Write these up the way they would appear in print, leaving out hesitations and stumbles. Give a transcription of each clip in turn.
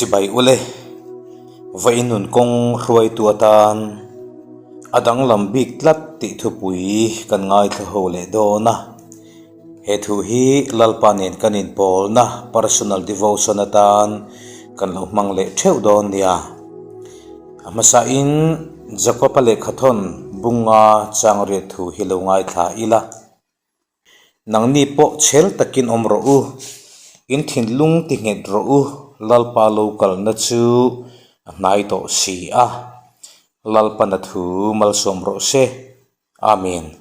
Chibai ule, vawiin nun kawng hruaitu atan a danglam bik tlat tih thupui kan ngaithla ho leh dawn a. He thu hi Lalpa nen kan inpawlna personal devotion atan kan lo hmang leh theuh dawn nia. A hmasain Jakob-a lehkhathawn bunga changriat thu hi lo ngaithla ila. Nangni pawh chhel takin awm rawh u, in thinlung ti nghet rawh u, Lalpa lo kalna chu a hnai tawh si a. Lalpana thu malsawm rawh se. Amen.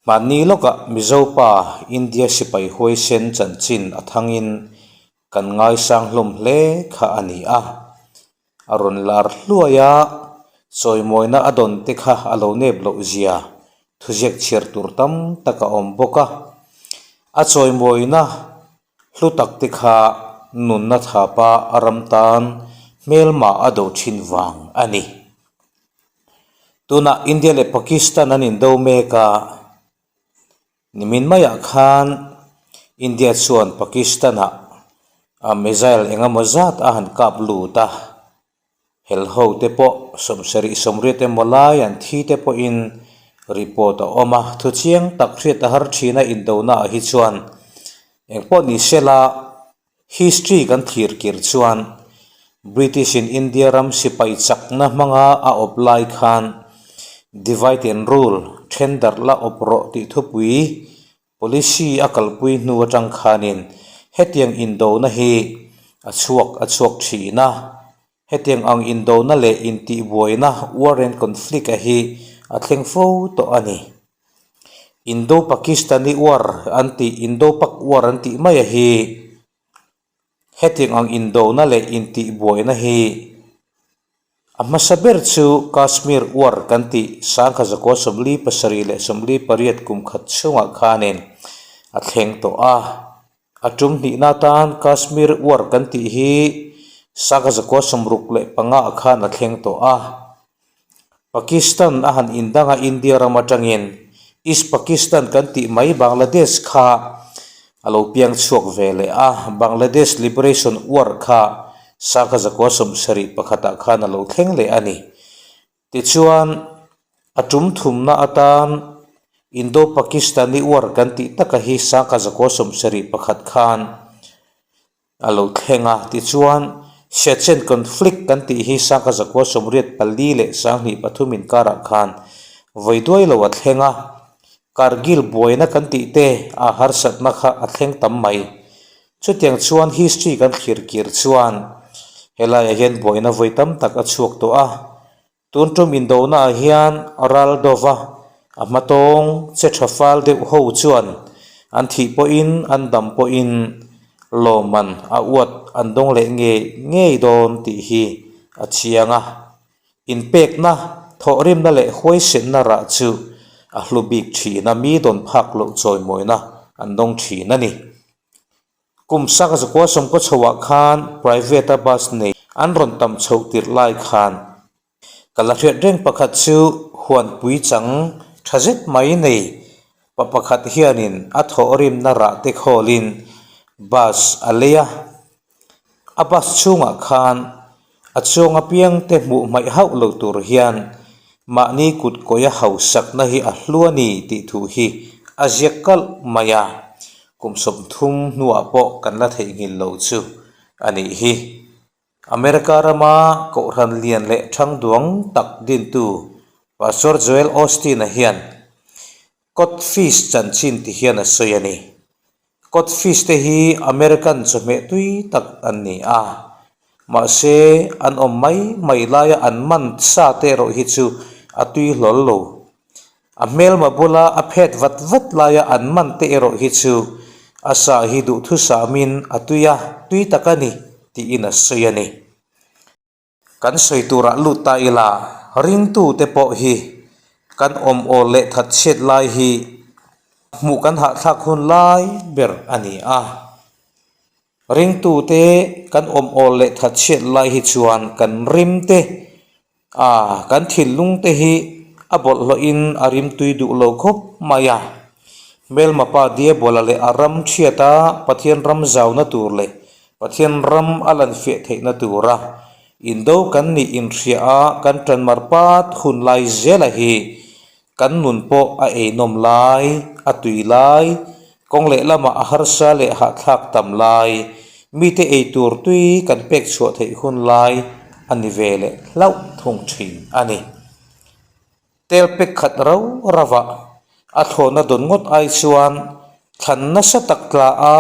Mahni lawkah Mizo pa India sipai huaisen chanchin a thangin kan ngaisang hlawm hle kha a ni a. A rawn lar hluai a, chawimawina a dawn te kha a lo nep loh zia thuziak chhiar tur tam tak a awm bawk a. A chawimawina hlu tak te kha nunna thapa a ram tan hmelma a do thin vang a ni. Tunah India leh Pakistan an indo mek a. Nimin maiah khan India chuan Pakistan-ah a missile eng emaw zat a han kap lut a, hel ho te pawh sawmsarih sawmriat emaw lai an thi te pawhin report a awm a, thu chiang tak hriat a har thin a indona ah hi chuan engpawh ni sela history kan thlir kir chuan British in India ram sipai chakna hmanga a awp lai khan divide and rule then darh la awp rawh tih thupui policy a kalpui hnu atang khanin hetiang indona hi a chhuak a chhuak thin a, hetiang ang indona leh intihbuaina war and conflict a hi a thleng fo tawh a ni. Indo-Pakistani war an tih Indo-Pak war an tih mai a hi hetiang ang indona leh intihbuaina hi a hmasa ber chu Kashmir war kan tih sangkha zakua 77 leh 48 kum khat chhungah khanin a thleng tawh a. A tum hnihna atan Kashmir war kan tih hi sangkha zakua 65 ah khan a thleng tawh a. Pakistan a han indang a India ram atangin East Pakistan kan tih mai Bangladesh kha a lo piang chhuak ve leh a, Bangladesh Liberation War kha sangkha zakua 71 ah khan a lo thleng leh a ni. Tichuan a tum thumna atan Indo-Pakistani War kan tih taka hi sangkha zakua 71 khan A lo thleng a, tichuan Chechen conflict kan tih hi sangka zakua 84 leh 23 inkarah khan vawi duai lo a thleng a, Kargil buaina kan tih te a harsatna kha a thleng tam mai. Chutiang chuan history kan thlir kir chuan helaiah hian buaina vawi tam tak a chhuak tawh a, Tun tum indonaah hian ral dova a hmatawng che tha fal deuh ho chuan an thih pawhin an dam pawhin lawmman a uat an dawng leh ngei ngei dawn tih hi a chiang a. Inpekna, thawhrimna leh huaisenna rah chu a hlu bik thin a, mi dawn phak loh chawimawina an dawng thin a ni. Kum sak zakua sawmkaw chhoah khan private a bus nei an rawn tam chhoh tirh lai khan ka la hriat reng pakhat chu huanpui chang tha zet mai nei pa pakhat hianin a thawhrimna rah te khawlin bus a lei a, a bus chhungah khan a chuang apiang te hmuh hmaih hauh lo tur hian mahni kut kawia hausakna hi a hlu a ni tih thu hi a ziak kalh mai a. Kum 30 hnuah pawh kan la theihnghilh lo chu a nih hi. America rama Kohhran lian leh thangduang tak dintu Pastor Joel Osteen-a hian Codfish chanchin ti hian a sawi a ni. Codfish te hi American chawhmeh tui tak an ni a, mahse an awm mai mai laia an man sa te erawh hi chu a tui hlawl lo. A hmelma bula a phet vat vat laia an man te erawh hi chu a sa hi duhthusamin a tui a, tui tak a ni tiin a sawi a ni. Kan sawi turah lut ta ila, ringtute pawh hi kan awm awl leh that chhiat lai hi hmuh kan hahthlak hun lai ber a ni a. Ringtute kan awm awl leh that chhiat lai hi chuan kan rim te, a kan thinlung te hi a bawlhhlawhin a rimtui duh lo khawp mai a. Hmelma pa Diabola leh a ram chhiata Pathian ram zauna tur leh. Pathian ram a lan fiah theihna tura indo kan nih inhria a kan ṭanmar pat hun lai zela hi kan nun pawh a einawm lai, a tui lai, kawng lehlamah a harsa leh hahthlak tam lai, mite eitur tui kan pek chhuah theih hun lai a ni ve leh hlauh thung thin a ni. Tel pek khat rau rauah a thlawhna dawn ngawt ai chuan thlan nasa tak tla a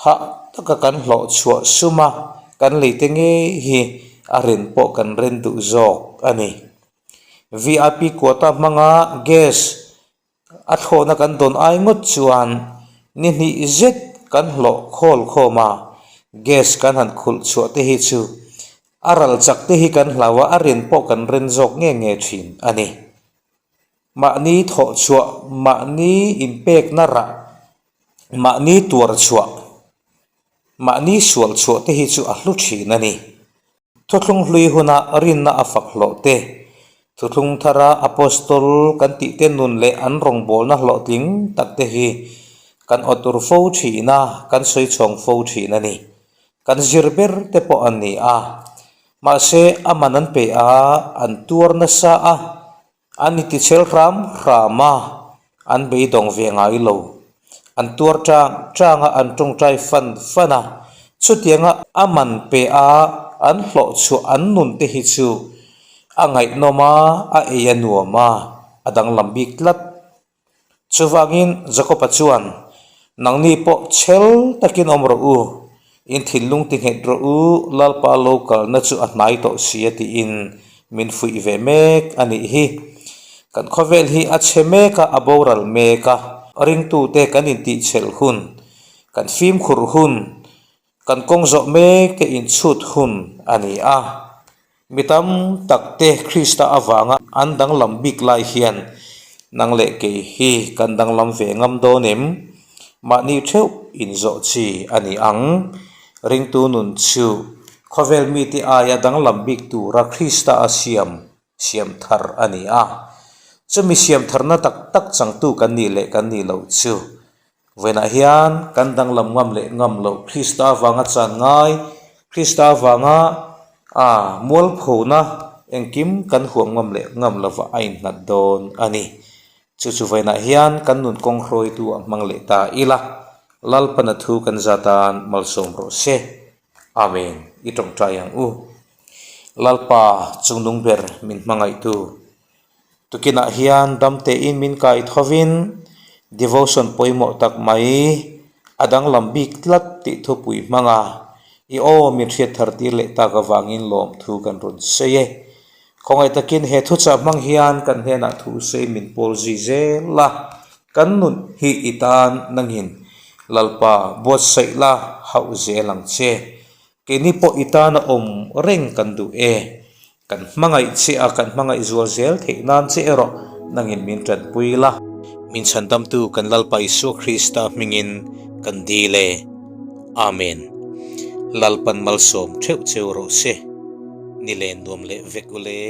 hah taka kan hlawh chhuah sum a kan leite ngei hi a ren pawh kan ren duh zawk a ni. VIP quota hmanga gas a thlawhna kan dawn ai ngawt chuan ni hnih zet kan hlawh khawl khawm a, gas kan han khulh chhuah te hi chu A ral chak te hi kan hlau a, a ren pawh kan ren zawk nge nge thin a ni. Mahni thawh chhuah, mahni inpekna rah, mahni tuar chhuah, mahni sual chhuah te hi chu a hlu thin a ni. Thuthlung hlui huna rinna a fak hlawh te, thuthlung thara Apostol kan tih te nun leh an rawngbawlna hlawhtling tak te hi kan awt ur fo thin a, kan sawi chhawng fo thin a ni. Kan zir ber te pawh an ni a, mahse a man an pe a, an tuar nasa a, an intichel hram hram a, an beidawng ve ngai lo. An tuar chang chang a, an tawngtai fan fan a, chutianga a man pe a, an hlawh chhuah an nun te hi chu a ngaihnawm a, a ei a nuam a, a danglam bik tlat. Chuvangin Jakoba chuan, Nangni pawh chhel takin awm rawh u, in thinlung ti nghet rawh u, Lalpa lo kalna chu a hnai tawh si a tiin min fuih ve mek a nih hi. Kan khawvel hi a chhe mek a, a boral mek a, ringtute kan intihchhel hun, kan fimkhur hun, Kan kawng zawh mek te inchhut hun a ni a, mi tam tak te Krista avanga an danglam bik lai hian nang leh kei hi kan danglam ve ngam dawn em? Mahni theuh inzawh chi a ni ang. Ringtu nun chu khawvel mite aia danglam bik tura Krista a siam siam thar a ni a. Chumi siam tharna tak tak changtu kan nih leh kan nih loh chu Vawiinah hian kan danglam ngam leh ngam loh Krista avanga chan ngai, Krista avanga a mualphona engkim kan huam ngam leh ngam lovah a innghat dawn a ni. Chu chu vawiinah hian kan nun kawng hruaitu a hmang leh ta ila, Lalpana thu kan zat tan malsawm rawh se. Amen. I tawngtai ang u. Lalpa chungnung ber min hmangaihtu. Tukinah hian damtein min kai thovin devotion pawimawh tak mai a danglam bik tlat tih thupui hmanga i aw min hriat thar tir leh tak avangin lawmthu kan rawn sawi e. Khawngaih takin he thuchah hmang hian kan hnenah thu sawi min pawl zui zel a, kan nun hi i tan nangin Lalpa buatsaih la hauh zel ang che. Keini pawh i tana awm reng kan duh e. Kan hmangaih che a, kan hmangaih zual zel theih nan che erawh nangin min tanpui la. Min chhandamtu kan Lalpa Isua Krista hmingin kan dil e. Amen. Lalpan malsawm theuh cheu rawh se. Ni len nuam leh vek ule.